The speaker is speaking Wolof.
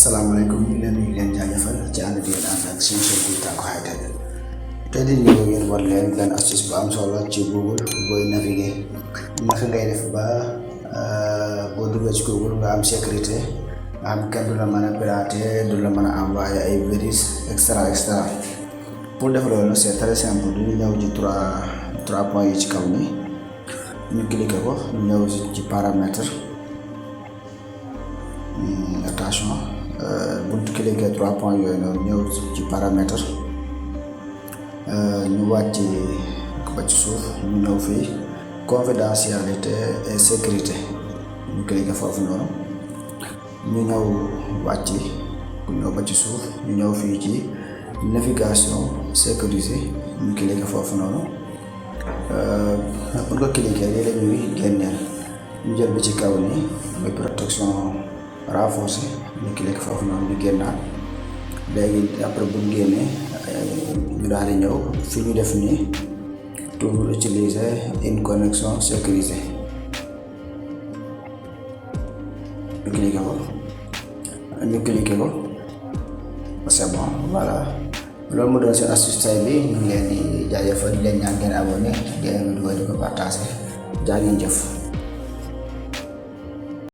asalaamaaleykum ñu leen jaajëfal ci ànd bi ngeen ànd ak seen chaîne Tacko Hightech tey di ñëw ngeen war leen benn astuce bu am solo ci Google booy naviguer naka ngay def ba boo duggee ci Google nga am sécurité nga xam kenn du la mën a pirater du la mën a envoyer ay virus extra pour def loolu c'est très simple du ñu ñëw ci trois points yi ci kaw ni ñu cliquer ko ñu ñëw ci paramètres attention bu ñu cliquer 3 points yooyu noonu ñëw ci paramètres ñu wàcc ba ci suuf ñu ñëw fii confidentialité et sécurité ñu cliquer foofu noonu ñu ñëw wàcc ñu ñëw ba ci suuf ñu ñëw fii ci navigation sécurisée ñu cliquer foofu noonu bu nga cliquer lii la ñuy génneel ñu jël bi ci kaw nii mooy protection renforcée ñu cliquer foofu noonu ñu génnaat léegi après bu ñu génnee ñu daal di ñëw fi ñu def nii pour utiliser une connexion sécurisée ñu cliquer ko c'est bon voilà loolu mu doon seen astuce tay bi ñu ngi leen di jaajëfal di leen ñaan ngeen abonné ngeen vidéo di ko partager jaa ngeen jëf.